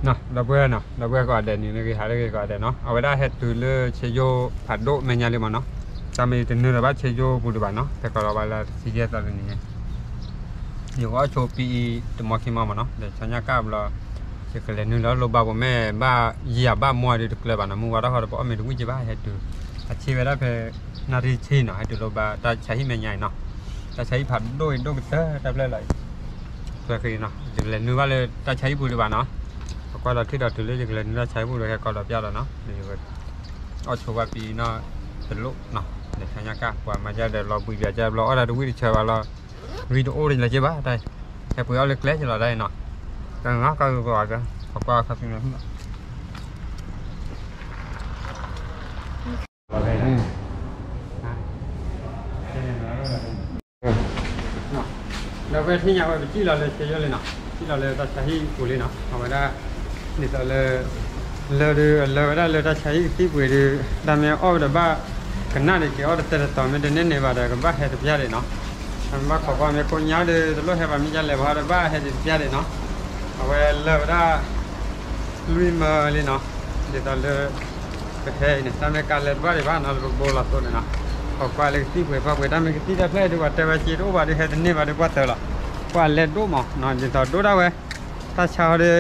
ဒီပုၢ်ဝဲၢ်နီၤ ဒီပုၢ်ဝဲၢ်ကိးဂၤဒဲးန့ၣ် လၢဂ့ၤဟးလၢဂ့ၤကိးဂၤဒဲးနီၤ အဝဲဒၣ်ဟဲတုၤလၢဆ့ယိၣ်ဖးဒိၣ်မဲာ်ညါလံမ့ၢ်နီၤ, တၢ်မ့ၢ်တနုာ်လီၤဘၣ်ဆ့ယိၣ်ပူၤဒံးဘၣ်နီၤ ဖဲကီးလီၤဘၣ်လၢတဆံယဲၢ်သီတနံၤညါ ယကအီၣ်ဆိပံအံၤတမီခံမီမ့ၢ်နီၤ ဒီးဆီညါကၢ်ဘျီ ယကလဲၤနုာ်လီၤလိၣ်ဘၣ်ပူၤ မ့ၢ်ဘၣ်ယံာ်ဘၣ်မီဒုးတကျၢၤဘၣ်နီၤ မုၢ်ဝါထီၣ်ဃီဒီးပအီၣ်မ့ၤတဝံၣ်က့ဘၣ် ဟဲတုၤ အဆ့ဝဲဒၣ်ဖဲ နၣ်ရံၣ်ဆံနီၤ ဟဲတုၤလိၣ်ဘၣ်တၢ်ဆါဟံၣ်မဲာ်ညါအံၤနီၤ, တၢ်ဆါဟံၣ်ဖးဒိၣ်အံၤဒိၣ်ကတၢၢ်တၢ်ဖျၢၣ်လီၤအံၤ, ဖဲဃီနီၤ ယကလဲၤနုာ်ဘၣ်လၢတၢ်ဆါဟံၣ်ပူၤဒံးဘၣ်နီၤ, ပကွၢ်ဒီးထံၣ်ဒီးတုၤလၢယကလဲၤနုာ်တၢ်ဆါဟံၣ်ပူၤဒီးဟဲကီးဒီးပျၢ်ဒီးနီၤ အီၣ်ဆိဘၣ်ပံနီၤ တလိၣ်နီၤ, ဒီးဆီညါကၢ် ပှၤမၤယါဒီးလီၤဘှံးဘၣ်ကၢ်ဘျီ အီၣ်ဒၣ်တဝံၣ်တဆၢဘၣ်လီၤ, ဝံၣ်တအိၣ်လၢၤက့ဘၣ်တၢ်, ဟဲပှ့ၤအီၣ်လၢကျဲက့လီၤတၢ်အံၤနီၤ, ကငါကီၢ်ဂ့ၤပှၤက ပကွၢ်ခါဆူညါ ဒီးဝဲထံၣ်ညါဝဲပစံၣ်လီၤလၢဆ့ယိၣ်လံနီၤ, စံၣ်လီၤလၢတၢ်ဆါဟံၣ်ပူၤလံနီၤ, အဝဲဒၣ် ဒ်သိးလၢ လၢဒုး လၢဝဲဒၣ်လၢတၢ်ဆါဟံၣ်ကသံၣ်ပှ့ၤဒုး တၢ်မ့ၢ်အီၣ်ဝဲဒီးဘၣ် ကနၣ်ဒံးက့ၤအီၣ်တတဲတတီၤ မ့ၢ်တန့ၢ်န့ၢ်ဘၣ်ဒီး ကဘၣ်ဟဲတပျၢ်ဒံးနီၤ, တၢ်မ့ၢ်ဘၣ်ခိးကွၢ်မ့ၢ်ကိညါဒီး တလိၣ်ဟဲဘၣ်မ့ၢ်ဒ်လဲၣ်ဘၣ်ဒီး ဘၣ်ဟဲဒံးတပျၢ်ဒံးနီၤ, အဝဲလၢဝဲဒၣ် လွံၢ်မၢလံနီၤ, ဒ်သိးလၢ ပဟဲအံၤန့ၣ် တၢ်မ့ၢ်ကါလဲၤတဘၣ်ဒံးဘၣ်နီၤ လၢပဘိလီၤသိးန့ၣ်နီၤ, ခိးကွၢ်လၢကသံၣ်ပှ့ၤပှ့ၤ တၢ်မ့ၢ်ကသံၣ်တၢ်ဖျၢၣ်ဒုး ပှၤတဲဝဲက့တအိၣ်ဘၣ်ဒီး ဟဲတန့ၢ်ဘၣ်ဒီး ကွၢ်တၢၢ်လီၤ, ကွၢ်လဲၤဒိၣ်မးနီၤ ဒ်သိးဒိၣ်ဒၣ်ဝဲ, တၢ်ဆါဟီဒီး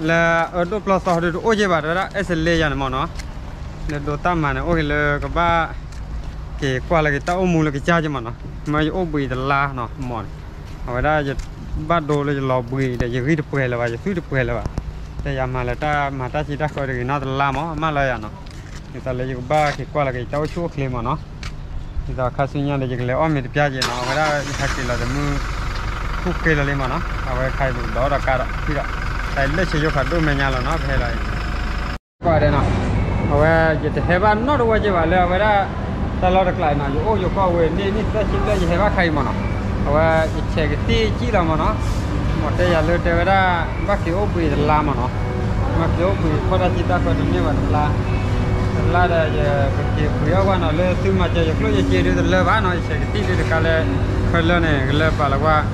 လၢအဒိၣ်ပျီသီဟီဒီး တအိၣ်က့ဘၣ် တဲဝဲဒၣ် အဲၣ်စလ့ယၤန့ၣ်မ့ၢ်နီၤ, လၢဒိးတၢ်မၤန့ၣ် အိၣ်က့ၤလၢကဘၣ် က့ၤကွၢ်လၢက့ၤတၢ်အိၣ်မူလၢကစၢ်က့မ့ၢ်နီၤ, မ့ၢ်ယအိၣ်ဘှံးတလါနီၤ မ့ၢ်န့ၣ်, အဝဲဒၣ်ယဘၣ်ဒိလၢယလီၤဘှံးဒီး ယဂံၢ်တပှဲၤလၢၤဘၣ် ယသွံၣ်တပှဲၤလၢၤဘၣ်, တဲယၤမၤလၢတၢ်မၤတၢ်စံးတၢ်ဃၢတဂ့ၤနီတလါမ့ၢ် မၢလီၤယၤနီၤ, ဒ်သိးလၢယကဘၣ်က့ၤကွၢ်လၢက့ၤတၢ်အိၣ်ဆူၣ်အိၣ်ချ့မ့ၢ်နီၤ, ဒ်သိးခါဆူညါဒီး ယကလဲၤအီၣ်မ့ၤတပျၢ်က့ၤနီၤ အဝဲဒၣ်ယဟဲက့ၤလီၤတမုၢ် ထူၣ်ဃ့လီၤလံမ့ၢ်နီၤ အဝဲခါအံၤပကဒီးအီၣ်ဒီးကါဒီး ဖံဒီး တၢ်လၢဆ့ယိၣ်ဖးဒိၣ်မဲာ်ညါလီၤနီၤ ပဟဲလီၤအံၤ ကွၢ်ဒဲးနီၤ, အဝဲယတဟဲဘၣ်နီတဝီက့ဘၣ်လၢအဝဲဒၣ် တၢ်လီၢ်တကျါအံၤနီၤ ယအိၣ်ယကီၢ်ဝဲန့ၣ် နံၣ်သၢဆံဘျဲၣ် ယဟဲဘၣ်ခါအံၤမ့ၢ်နီၤ, အဝဲယဆဲးကသံၣ်ကံၣ်လီၤမ့ၢ်နီၤ, မ်တဲယၤလၢတဲဝဲဒၣ် ဘၣ်က့ၤအိၣ်ဘှံးတလါမ့ၢ်နီၤ, ဘၣ်က့ၤအိၣ်ဘှံးဖီၣ်တၢ်စံးတၢ်ဃၢတန့ၢ်ဘၣ်တလါ, တလါဒီး ယကက့ၤပှ့ၤအီၣ်ကွၢ်နီၤ လၢသုမၤစၢၤယကျိၣ်ယစ့ဒုးတလၢဘၣ်နီၤ ယဆဲးကသံၣ်ဒုးတကါလၢ ခဲလၢာ်န့ၣ် ကလၢပာ်လီၤကွၢ်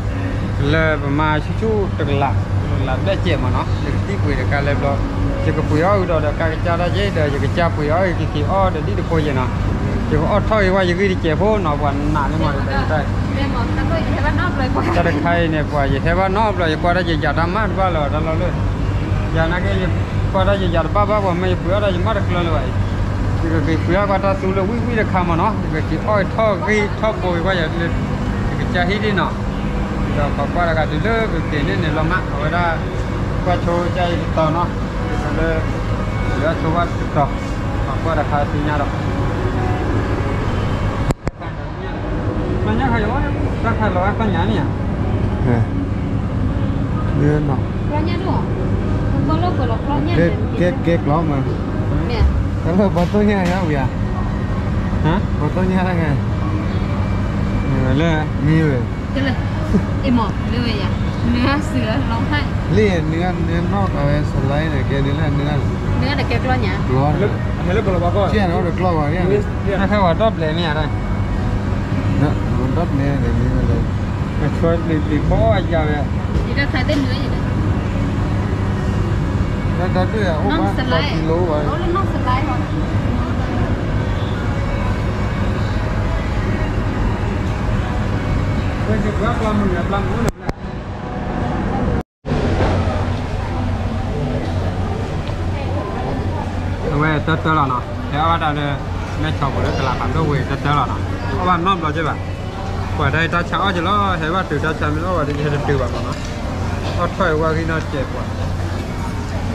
ကလၢပမၤဆူၣ်ဆူၣ်တကလး လၢဘျဲၣ်စဲးမ့ၢ်နီၤ ယကသံၣ်ပှ့ၤတကါလၢဘျီ ယကပှ့ၤအီၣ်အုးဒီးဒီးကါကစၢ်တၢ်က့ဒီး ယကစၢ်ပှ့ၤအီၣ်အုးက့ၤက့ၤအီၣ်ဒီးဒ်တဖိယဲၢ်နီၤ, ယကအီၣ်ထီၣ်ဂ့ၤဝဲယဂံၢ်တစဲးဖိနီၤ ပှၤနာ်လၢမ့ၢ်တၢ် တၢ်တခါအံၤန့ၣ် ပှၤယဟဲဘၣ်နီတဘျီ ယကွၢ်တၢ်ယယၤတၢ်မးတဘၣ်လၢၤတၢ်လီၢ်လၢ ယၤနာ်က့ ယကွၢ်တၢ်ယယၤတဘၣ်ဘၣ် ပှၤမ့ၢ်ယပှ့ၤအီၣ်တၢ်ယမးတကျၢၤလၢၤဘၣ်အံၤ, ယကက့ၤပှ့ၤအီၣ်ကွၢ်တၢ်သူလၢဝံၣ်ဝံၣ်တခါမ့ၢ်နီၤ ယကက့ၤအီၣ်ထီၣ်ဂံၢ်ထီၣ်ဘိက့ၤကွၢ်ယၤလၢ ယကစၢ်ဟံၣ်ဒ်နီၤ, ဒီးပှၤကွၢ်တဂၤတုၤလၢကက့ၤန့ၣ်န့ၣ်လီၤမး အဝဲဒၣ် ကွၢ်ဆိကစၢ်ယကတီၤနီၤ, လၢ လၢဆိဝဲတတီၤ, ပှၤကွၢ်တခါဆူညါဒီး ကဲ ကဲကျီမး, တၢ်လၢပှၤတိၢ်ညၣ်ယါဝံၤဧါ, ပှၤတိၢ်ညၣ်တၢ်ဂၤ, လၢ မ့ၢ်ဝဲ, လံ နနီၢ်ကဝဲ စလါန့ၣ် ကဲဒ်လဲၣ် န ကဲကျီညါ, တၢ်ခဲဝဲဒီပျဲၢ်မ့ၢ်ဧါ, ဒီပျဲၢ်န့ၣ် အဆွဲပျံၤပျံၤဖီအယၤဝဲ, တၢ်ဒုးအိၣ်ဘၣ် ကီၢ်ပံၤလိဝဲ, ဝဲကပှၤပျၢ်မုၢ်န့ၣ် ပျၢ်မုၢ်န့ၣ် အဝဲတၢတၢလီၤနီၤ, ဟဲအီၣ်ဘၣ်တၢ်လၢ မဲၢ်ဆီပူၤလၢကလးဖးဒိၣ်ဝဲတၢတၢလီၤနီၤ, အီၣ်ဘၣ်နီတဘျီက့ဘၣ်, ပှၤတၢ်အံၤတၢ်ဆါအီၣ်က့လီၤ, ဟဲဘၣ်တုၤတၢ်ဆါမ့ၢ်လီၤဘၣ်ဒီး ယဟဲတတုၤဘၣ်မ့ၢ်နီၤ, အီၣ်ထီၣ်အံၤဝဲဂံၢ်နီၢ်စဲးပှၤ, မၤယါဘျီ, ဂ့ၤတအိၣ်ဘိတအိၣ်နီတထံၣ်လၢၤ မၤထါတကဲနီတ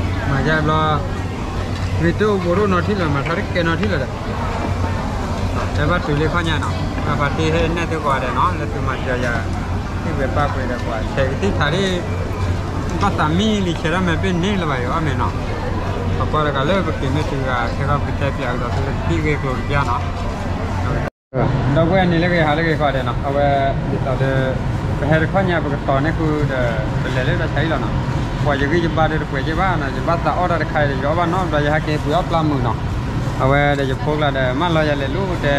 ထံၣ်လၢၤဒီး တဲဘၣ်တုၤလၢခီၣ်ညါနီၤ, ပှၤတ့ဟဲနဲၣ်သုကိးဂၤဒဲးနီၤ လၢသုမၤစၢၤယၤ, ဟ့ၣ်ဝဲပၣ်ပှဲၤဒီးပှၤ ဆဲးကသံၣ်ထးဒ်, ဘၣ်သးမံလံဆဲးဒၣ်မဲာ်ဘ့ၣ်န့ၣ်လၢၤဘၣ်အံၤအီၣ်မ့ၢ်နီၤ, ပှၤကွၢ်တဂၤလၢပက့ၤမ့ၢ်တုၤဂၤ ခဲကီၢ်ပကတဲပၠးကဒီးသုလၢကသံၣ်ဂ့ၢ်ကျိၤတပျၢ်နီၤ ဒီပုၢ်ဝဲၢ်န့ၣ်လၢဂ့ၤဟးလၢဂ့ၤကိးဂၤဒဲးနီၤ, အဝဲ ဒ်သိးလၢ ပဟဲတခီညါ ပကတီၤန့ၢ်ဃုာ်ဒီး ပလဲၤလၢတၢ်ဆါဟံၣ်လီၤနီၤ, ပှၤယဂံၢ်ယဘါဒီးတပှဲၤက့ဘၣ်နီၤ, ယဘၣ်သးအီၣ်တၢ်တခါအံၤဒီး ယအီၣ်ဘၣ်နီတဘျီ ယဟဲက့ၤပှ့ၤအီၣ်ပျၢ်မုာ်နီၤ, အဝဲဒီးယဖိကျါဒီး မၢလီၤယၤလဲၤလိၤတဲ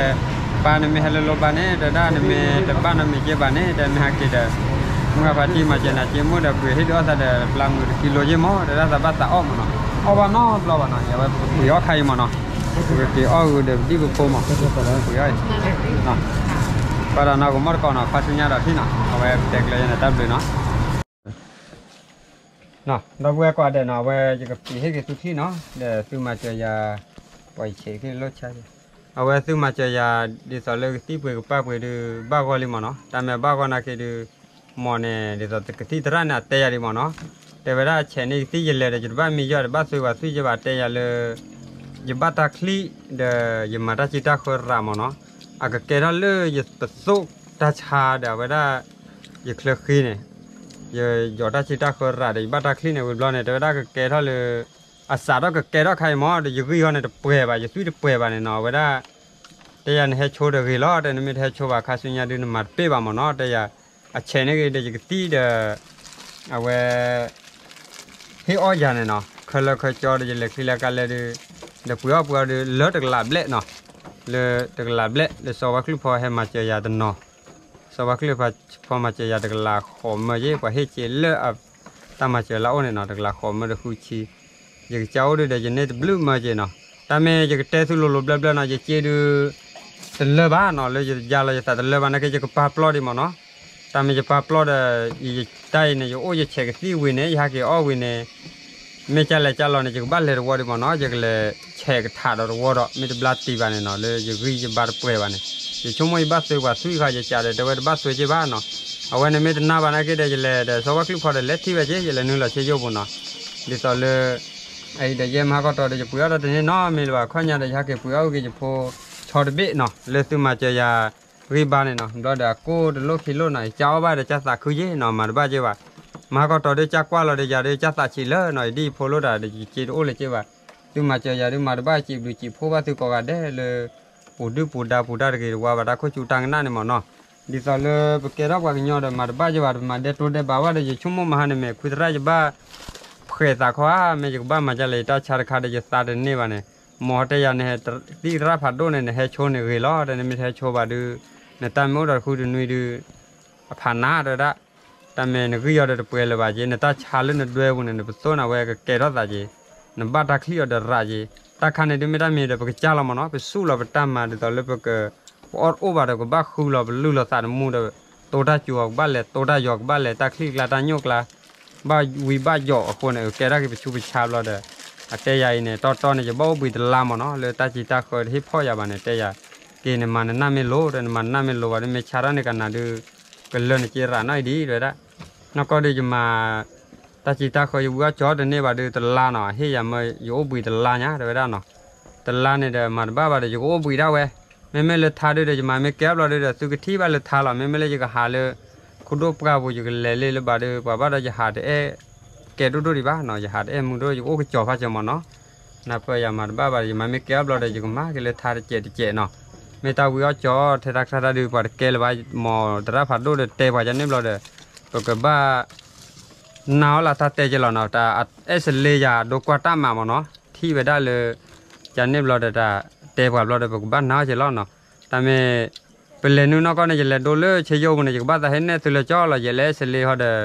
ပၢ်နမ့ၢ်ဟဲလၢလိၤဘၣ်န့ၣ် တဲဒၣ်နမ့ၢ်တဘၣ်နီတမံၤက့ဘၣ်န့ၣ် တဲမ့ၢ်ဟဲက့ၤဒီး မုၢ်ဂၤဖါတံၢ်မၤစၢၤနၤက့ မ့ၢ်ဒီးပှ့ၤဟ့ၣ်ဒုးအီၣ်သးဒီး ပျၢ်မုာ်တကံလိက့မး တဲဒၣ်သးဘၣ်သးအီၣ်မးနီၤ, အီၣ်ဘၣ်နီတဘျီဘၣ်နီၤ, ယဝဲပှ့ၤအီၣ်ခါအံၤမးနီၤ, ပက့ၤအီၣ်ဂုာ်ဒီးပဒံၣ်ပဖိမး, ပှ့ၤအီၣ်အံၤ, ဘၣ်ဒီးနီၢ်ကမီၣ်တကိးနီၤ, ဖါဆူညါဒီးထံၣ်နီၤ, အဝဲပတဲကျၢၤယဲန့ၣ်တၢ်ဘျုးနီၤ, ဒီပုၢ်ဝဲၢ်ကိးဂၤဒဲးနီၤ, အဝဲယကပံးဟ့ၣ်က့ၤသုချံနီၤ, ဒီးသုမၤစၢၤယၤ, ပှၤယဆဲးတခ့လိၣ်ဆါ, အဝဲသုမၤစၢၤယၤ, ဒ်သိးလၢကသံၣ်ပှ့ၤကပၢ်ပှ့ၤဒုး ဘၣ်ဂီၢ်လံမးနီၤ, တၢ်မ့ၢ်ဘၣ်ဂီၢ်နာ်က့ဒုး မ့ၢ်န့ၣ် ဒ်သိးကသံၣ်သရၣ်န့ၣ် အတဲယၤဒံးမးနီၤ, တဲဝဲဒၣ်ဆဲးန့ၢ်ကသံၣ်ယလဲၤဒီး ယတဘၣ်မံယီၢ် တဘၣ်သွံၣ်ဝၤသွံၣ်က့ဘၣ် တဲယၤလၢ ယဘၣ်တၢ်ချံၣ် ဒီးယမၤတၢ်စံးတၢ်ဃၢရၤမးနီၤ, အကကဲထီၣ်လၢယပသိၣ်တၢ်ဆါဒီးအဝဲဒၣ် ယချၢဃ့န့ၣ်, ယယီၤတၢ်စံးတၢ်ဃၢရၤဒီး ယဘၣ်တၢ်ချံၣ်န့ၣ် ဝံၤဘျီန့ၣ် တဲဝဲဒၣ်ကကဲထီၣ်လၢ အစးထီၣ်ကကဲထီၣ်ခါအံၤမး ဒီးယဂံၢ်ဟီန့ၣ်တပှဲၤဘၣ် ယသွံၣ်တပှဲၤဘၣ်န့ၣ်နီၤ အဝဲဒၣ် တဲယၤနဟဲဆိဒီးဂ့ၤလီၤ တဲနမ့ၢ်တဟဲဆိဘၣ်ခါဆူညါဒုးနမၤတပ့ၢ်ဘၣ်မးနီၤ တဲယၤ, အဆဲးန့ၢ်ဂ့ၤဒီးယကသံၣ်ဒီး အဝဲ ဟ့ၣ်အီၣ်ယၤန့ၣ်နီၤ ခဲလၢာ်ခဲဆ့ဒီးယလဲၤချံလဲၤကါလဲၣ်ဒုး, ဒီးပှ့ၤအီၣ်ပှ့ၤအီၣ်ဒုး လၢတကလးဘျဲၣ်နီၤ, လၢတကလးဘျဲၣ် ဒီးစီၤပၤကလုၢ်ဖီဟဲမၤစၢၤယၤတနီၤ, စီၤပၤကလုၢ်ဖီမၤစၢၤယၤတကလးဃိးမၢယ့ၢ် ပှၤဟ့ၣ်က့ၤလၢအ တၢ်မၤစၢၤလၢအအိၣ်န့ၣ်နီၤ တကလးဃိးမၢဒီးဃုဆံ, ယကစၢ်အိၣ်ဒုးဒီးယန့ၢ်တဘျုးမၢက့ၤနီၤ, တၢ်မ့ၢ်ယကတဲသုလိၤလိၤဘျၢဘျၢနီၤ ယစ့ဒုး တလၢဘၣ်နီၤ လၢယယါလီၤယသးတလၢဘၣ်နာ်က့ ယကပာ်ပျီဒံးမးနီၤ, တၢ်မ့ၢ်ယပာ်ပျီဒီး ယတၢ်အံၤန့ၣ် ယအိၣ်ယဆဲးကသံၣ်ဝံၤန့ၣ် ယဟးက့ၤအီၣ်ဝံၤန့ၣ် မ့ၢ်ကၢ်လဲၤကၢ်လီၤန့ၣ် ယကဘၣ်လဲၤတဝီဒံးမးနီၤ ယကလဲၤဆဲးကထးဒီးတဝီဒီး မ့ၢ်တဘျါတံၢ်ဘၣ်န့ၣ်နီၤ လၢယဂံၢ်ယဘါတပှဲၤဘၣ်န့ၣ်, ယဆိကမိၣ်ယဘၣ်သွံၣ်ပှၤသွံၣ်ဃီ ယကးဒီးတဲဝဲတဘၣ်သွံၣ်က့ဘၣ်နီၤ, အဝဲန့ၣ်မ့ၢ်တနာ်ဘၣ်နာ်က့ဒီး ယလဲၤဒီးစီၤပၤကလုၢ်ဖီဒီးလဲၤထံၣ်ဝဲက့ၤ ယလဲၤနုာ်လီၤဆ့ယိၣ်ပူၤနီၤ, ဒ်သိးလၢ အအံၤဒီးယဲမဟါကီၢ်တီဒီး ယပှ့ၤအီၣ်တၢ်တန့ၢ်နီတမံၤလၢၤဘၣ် ခီၣ်ညါဒီး ယဟဲက့ၤပှ့ၤအီၣ်ဂ့ၤယဖိဆီတဘ့ၣ်နီၤ လၢသုမၤစၢၤယၤဂံၢ်ဘါန့ၣ်နီၤ ဘျီဒီးအကိၢ်တလိၣ်ခံလိၣ်နီၤ ယကၢ်အီၣ်ဘၣ်ဒီးကၢ်သးခုက့နီၤ မၤတဘၣ်က့ဘၣ်, မဟါကီၢ်တီဒီးကၢ်ကွၢ်လီၤဒီးယၤဒီးကၢ်သးဆံးလၢနီၤ ယဒ်ယဖိလိၣ်တၢ်ဒီး ယစ့တအိၣ်လၢၤက့ဘၣ်, သုမၤစၢၤယၤဒုးမၤတဘၣ်စံးဘျုးစံးဖှိၣ်ဘၣ်သုကိးဂၤဒဲးလၢ ပူၤဒုၣ်ပူၤဒါပူၤတၢ်တဂ့ၤတဝါဘၣ် တၢ်ခိၣ်ဆူတၢ်ကနၣ်န့ၣ်မးနီၤ, ဒ်သိးလၢပကဲထီၣ်ပှၤကညီဒီး မၤတဘၣ်ယဘၣ် ပမၤဒဲတိၤဒဲးဘးဝဲဒီး ယဆိကမိၣ်မဟါန့ၣ်မ့ၢ် ခွံသရၣ်ယဘၣ် ဖှဲးသးခီဧါ မ့ၢ်ယကဘၣ်မၤဒ်လဲၣ် ယတၢ်ဆါတခါဒီး ယသးတန့ၢ်ဘၣ်န့ၣ်, မ်တဲယၤန့ၣ် သံၣ်သရၣ်ဖးဒိၣ်န့ၣ် နဟဲဆိန့ၣ်ဂ့ၤလီၤ တဲနမ့ၢ်တဟဲဆိဘၣ်ဒုး နတၢ်မ့ၢ်အိၣ်ဒီးဃုတနွံဒုး အဖးနးတဲဝဲဒၣ်, တၢ်မ့ၢ်နဂံၢ်အီၤဒီးတပှဲၤလၢၤဘၣ်က့ နတၢ်ဆါလၢနဒွဲပူၤန့ၣ် နပသိၣ်န့ၣ်ဝဲကကဲထီၣ်သးက့, နဘၣ်တၢ်ချံၣ်အီၤဒီးရးက့, တၢ်ခါန့ၣ်ဒုးမ့ၢ်တၢ်မံၤဒီး ပကစၢ်လီၤမးနီၤ ပစူၢ်လီၤပတၢ်မၤဒ်သိးလၢပက ပအီၣ်တအိၣ်ဘၣ်ဒီး ကဘၣ်ဃုလီၤပလုၢ်လီၤသးတမူဒီး တိတၢ်စူၤအီၤကဘၣ်လဲၤ တိတၢ်ယီၤကဘၣ်လဲၤ တၢ်ချံၣ်ကျါတၢ်ညိၣ်ကျါ ဘၣ်ဝံဘၣ်ယိးအဃိန့ၣ် ကဲထီၣ်က့ၤပဆူပဆါဘျီဒီး အတဲယၤအံၤန့ၣ် တီတီန့ၣ် ယဘၣ်အိၣ်ဘှံးတလါမးနီၤ လၢတၢ်စံးတၢ်ဃၢတဟ့ၣ်ဖီၣ်ယၤဘၣ်န့ၣ် တဲယၤ က့ၤနမၤနနၢ်မ့ၢ်လိၤ ဒီးနမၤနနၢ်မ့ၢ်လိၤဘၣ်ဒီး မ့ၢ်ဆါတၢ်န့ၣ်ကနၤဒုး ကလၢနက့ရးနီၣ်အံၤဒံး တဲဝဲဒၣ်. နီၢ်ကီၢ်ဒုးယမၤ တၢ်စံးတၢ်ဃၢယဝံအီၣ်ကၠီတန့ၢ်ဘၣ်ဒုးတလါနီၤ အဟ့ၣ်ယၤမၢယအိၣ်ဘှံးတလါညါ တဲဝဲဒၣ်နီၤ. တလါန့ၣ်ဒီးမၤတဘၣ်ဘၣ်ဒီး ယကအိၣ်ဘှံးဒၣ်ဝဲ. မ့မ့ၢ်လၢထါဒုးဒီး ယမၤမ့ၢ်ကဲဘျီဒုးဒီး သုကထံၣ်ဘၣ်လၢထါလီၤ. မ့မ့ၢ်လၢယကဟးလၢ ခိၣ်ဒိၣ်ပှၢ်ပူၤ ယကလဲၤလ့လၢဘၣ်ဒီး ပှၤဘၣ်ဒီးယဟးတအဲၣ်ကဲဒိၣ်ဒိၣ်ဒံးဘၣ်နီၤ. ယဟးတအဲၣ်မုာ်ဒိၣ် ယကအိၣ်ကစီၤဖးစၢၤမးနီၤ. နၢ်ပၢၢ်ယၤမၤတဘၣ်ဘၣ်ဒီး ယမၤမ့ၢ်ကဲဘျီဒီး ယကမၤက့ၤလၢထါတစဲးတစဲးနီၤ. မ့ၢ်တၢ်ဝံအီၣ်ကၠီထဲတၢ်ချါတၢ်ဒုး ပှၤတကဲလၢၤဘၣ် မ်တရၣ်ဖးဒိၣ်ဒီးတဲပှၤကန့ၣ်ဘျီဒီး ပကဘၣ် နာ်အီၤလၢတၢ်တဲက့ၤလီၤနီၤ. တၢ်အဲၣ်စလ့ယၤဒိကွၢ်တၢ်မၤမးနီၤ ထံၣ်ဝဲဒၣ်လၢ ကန့ၣ်ဘျီဒီးတၢ်တဲပှၤဘျီဒီး ပကဘၣ်နာ်အီၤက့ၤလီၤနီၤ. တၢ်မ့ၢ် ပလဲၤနုာ်နီၢ်ကီၢ်န့ၣ် ယလဲၤဒိလၢဆ့ယိၣ်ပူၤန့ၣ် ယကဘၣ်သးဟဲနဲၣ်သုလၢကၠီလီၤ. ယဲလၢအဲၣ်စလ့ဟီဒီး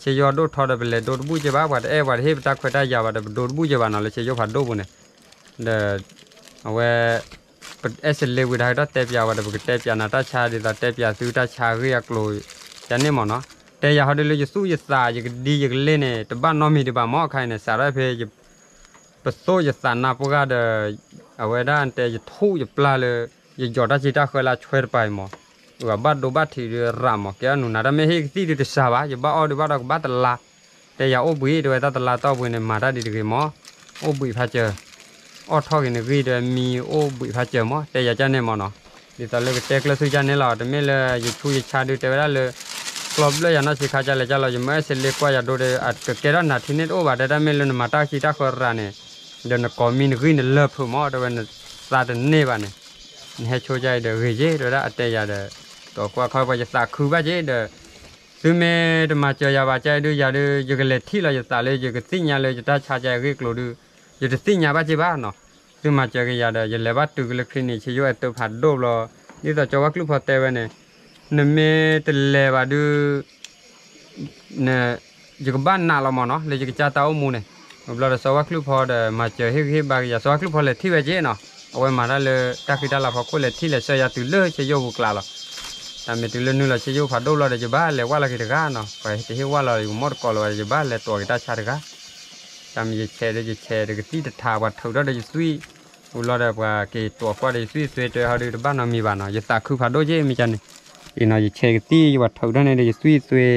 ဆ့ယိၣ်ဒိၣ်ထီဒီး ပလဲၤဒိတဘူၣ်က့ၤဘၣ် ပှၤတအဲၣ်ပှၤတဟ့ၣ်ပတၢ်ခွဲးတၢ်ယာ်ဘၣ်ဒီး ပဒိတဘူၣ်က့ၤဘၣ်နီၤ လၢဆ့ယိၣ်ဖးဒိၣ်ပူၤန့ၣ် ဒီး အဝဲ ပအဲၣ်စလ့ဝံၤဒီး ဟဲက့ၤတဲပၠးဝဲဒီး ပကတဲပၠးနၤတၢ်ဆါဒ်သိးတဲပၠးသုတၢ်ဆါအဂ့ၢ်အကျိၤ ကန့ၣ်မးနီၤ. တဲယၤဟီဒုးလၢယသူၣ်ယသး ယကဒံယကလ့န့ၣ် တဘၣ်နီတမံၤဒံးဘၣ်မး အခါအံၤန့ၣ် စးထီၣ်ဖဲ ပသိၣ်ယသးနါပှၢ်ဒီး အဝဲဒၣ်တဲယထူၣ်ယပျၢ်လၢ ယယီၤတၢ်စံးတၢ်ဃၢလၢအဆွဲတပၤအံၤမး အဘၣ်ဒိဘၣ်ထံးဒုးရးမး ကဲအနုာ်နၤ တၢ်မ့ၢ်ဟ့ၣ်ကသံၣ်ဒုးတစှၤဘၣ် ယဘၣ်အီၣ်ဒုးဘၣ်ဒီးကဘၣ်တလါ တဲယၤအိၣ်ဘှံး တဲဝဲတၢ်တလါတီၢ်ပူၤန့ၣ် မၤတၢ်ဒ်တဂ့ၤမး အိၣ်ဘှံးဖးစၢၤ အီၣ်ထီၣ်က့ၤနဂံၢ်တဲဝဲမံအိၣ်ဘှံးဖးစၢၤမး တဲယၤကန့ၣ်မးနီၤ. ဒ်သိးလၢကတဲကျၢၤသုကန့ၣ်လီၤ တမ့ၢ်လၢယဆူယဆါဒုးတဲဝဲဒၣ်လၢ ကျီၢ်ဘျၢၣ်ယၤနီၢ်ဆံးခါကလဲၣ်ကလဲၣ် ယမၢအဲၣ်စလ့ကွၢ်ယၤဒိတဲ အကကဲထီၣ်နၤထံန့ၣ်တအိၣ်ဘၣ် တဲတၢ်မ့ၢ်လၢနမၤတၢ်စံးတၢ်ဃၢရၤန့ၣ် ဒီးနကိးမံနဂံၢ်နလၢၢ်ဖုးမး တဲဝဲနသးတန့ၢ်ဘၣ်န့ၣ် နဟဲဆိကါအံၤဒီးဂ့ၤက့ၤ တဲဝဲဒၣ်အတဲယၤဒီး ကကွၢ်ခီပှၤယသးခုဘၣ်က့ၤဒီး သုမ့ၢ်တမၤစၢၤယၤဘၣ်ကါဒုးယၤဒုး ယကလဲၤထံၣ်လီၤယသးလၢ ယကသ့ၣ်ညါလၢယတၢ်ဆါကါအဂ့ၢ်ကျိၤဒုး ယတသ့ၣ်ညါဘၣ်က့ၤဘၣ်နီၤ. သုမၤစၢၤက့ၤယၤဒီး ယလဲၤဘၣ်တုၤကလၢခရံာ်နံၣ် ဆ့ယိၣ်အဲၣ်တၢ်ဖးဒိၣ်ဘျီ ဒ်သိးကၠီဝါကျုးဖီတဲဝဲန့ၣ် နမ့ၢ်တလဲၤဘၣ်ဒုး ယကဘၣ်နာ်လီၤမၢ်နီၤ လၢယကစၢ်တၢ်အိၣ်မူန့ၣ်, ဝံၤဘျီဒီးစီၤဝါချုးဖီဒီး မၤစၢၤဟ့ၣ်ဂံၢ်ဟ့ၣ်ဘါကယၤ, စီၤဝါချုးဖီလဲၤထံၣ်ဝဲက့နီၤ, အဝဲမၤတၢ်လၢတၢ်ဃံတၢ်လၤဖီခိၣ် လဲၤထံၣ်လဲၤဆှၢယၤတုၤလၢဆ့ယိၣ်ပူၤကျါလီၤ. တၢ်မ့ၢ်တုၤလၢနုာ်လီၤဆ့ယိၣ်ဖးဒိၣ်လီၤဒီး ယဘၣ်လဲၤဝၣ်လီၤက့ၤတဂၤနီၤ, ပှၤတဟ့ၣ်ဝၣ်လီၤ ယကမီၣ်တကိးလၢၤဝဲဒီး ယဘၣ်လဲၤတိာ်က့ၤတၢ်ဆါတဂၤ တၢ်မ့ၢ်ယဆဲးဒီး ယဆဲးဒီးကသံၣ်တထး ပှၤထုးထီၣ်ဒီးယသွံၣ်, ဝံၤလီၤဒီးပှၤက့ၤတိာ်ကွၢ်ဒီးယသွံၣ်သွ့တၢဟီဒီး တဘၣ်နီတမံၤဘၣ်နီၤ, ယသးခုဖးဒိၣ်က့မ့ၢ်ကန့ၣ်, အံၤနီၤ ယဆဲးကသံၣ် ယပှၤထုးထီၣ်န့ၣ်ဒီးယသွံၣ်သွ့,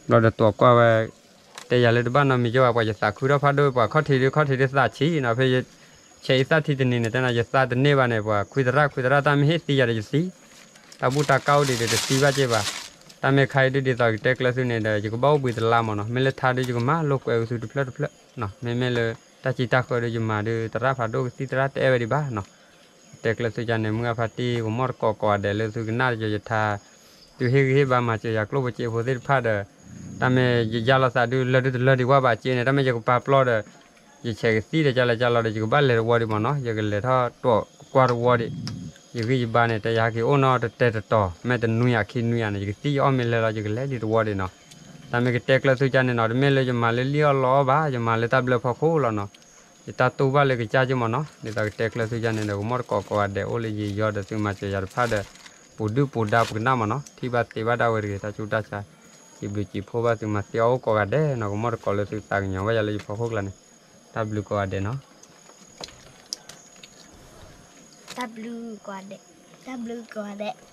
ဘျီဒီးတိာ်ကွၢ်ဝဲ တဲယၤလၢတဘၣ်နီတမံၤကဘၣ် ပှၤယသးခုထီၣ်ဖးဒိၣ် ပှၤခီၣ်ထံးဒုးခီၣ်ထံးဒုးသးဆံးနီၤ, ဖဲယဆဲးအံၤသၣ်ထံတနံၤန့ၣ် တဲနီၤ ယသးတန့ၢ်ဘၣ်န့ၣ် ပှၤခွံသရၣ်ခွံသရၣ် တၢ်မ့ၢ်ဟ့ၣ်သံယၤဒီးယသံ တၢ်ဘူၣ်တၢ်ကၢ်အိၣ်ဒံးဒီးတသံဘၣ်က့ဘၣ်, တၢ်မ့ၢ်ခါအံၤဒုးဒ်သိးကတဲကျၢၤသုန့ၣ်ဒီး ယကဘၣ်အိၣ်ဘှံးတလါမၢ်နီၤ, မ့ၢ်လၢထါဒုးယကမၤလိာ်ကွဲးက့ၤသုတဖျၢၣ်တဖျၢၣ်, မ့မ့ၢ်လၢတၢ်စံးတၢ်ဃၢဒုးယမၤဒုး သရၣ်ဖးဒိၣ်ကသံၣ်သရၣ်တအဲၣ်ဝဲဒံးဘၣ်နီၤ, ကတဲကျၢၤသုကန့ၣ် မုၢ်အါဖါတံၢ် ကမီၣ်တကိးကိးဂၤဒဲးလၢသုကနၣ်ဒီးယထါ သုဟ့ၣ်ဂံၢ်ဟ့ၣ်ဘါမၤစၢၤယၤကျိၣ်ဖိစ့ဖိသ့ၣ်တဖၣ်ဒီး တၢ်မ့ၢ်ယယါလီၤသးဒုးလၢဒုးတလၢဒံးဝဲဘၣ်က့န့ၣ် တၢ်မ့ၢ်ယကပာ်ပျီဒီး ယဆဲးကသံၣ်ဒီးကလဲၤကလီၤဒီး ယကဘၣ်လဲၤတဝီဒံးမၢ်နီၤ, ယကလဲၤထီၣ်တိာ်ကွၢ်တဝီဒံး, ယဂံၢ်ယဘါန့ၣ် တယၤက့ၤအိၣ်နီတတဲတတီၤ မ့ၢ်တနွံယၤခံနွံယၤန့ၣ် ယကသံၣ်ယအီၣ်မ့ၢ်လဲၤလီၤ ယကလဲၤဒံးတဝီဒံးနီၤ, တၢ်မ့ၢ်ကတဲကျၢၤသုကန့ၣ်နီၤ တမ့ၢ်လၢယမၤလၢလံၣ်အီၣ်လီအီၣ်ဘၣ် ယမၤလၢတၢ်ဘျၢဖီခိၣ်လီၤနီၤ, ယတၢ်တူၢ်ဘၣ်လၢကစၢ်က့မၢ်နီၤ, ဒ်သိးကတဲကျၢၤသုကန့ၣ်ဒီး ကမီၣ်တကိးကိးဂၤဒဲးအိၣ်လၢယယီၤဒီးသုမၤစၢၤယၤတဖၣ်ဒီး ပူၤဒုၣ်ပူၤဒါပကနၣ်မၢ်နီၤ, ထံၣ်ဘၣ်သ့ဘၣ်ဒၣ်ဝဲတဂ့ၤ တၢ်ဆူးတၢ်ဆါ, စံးဘျုးစံးဖှိၣ်ဘၣ်သုမၤသ့အီၣ်အိၣ်ကိးဂၤဒဲးနီၤ, ကမီၣ်တကိးလၢသုသးကညီၤဘၣ်ယၤလၢယဖီခိၣ်ကျါန့ၣ်, တၢ်ဘျုးကိးဂၤဒဲးနီၤ, တၢ်ဘျုးကိးဂၤဒဲး, တၢ်ဘျုးကိးဂၤဒဲး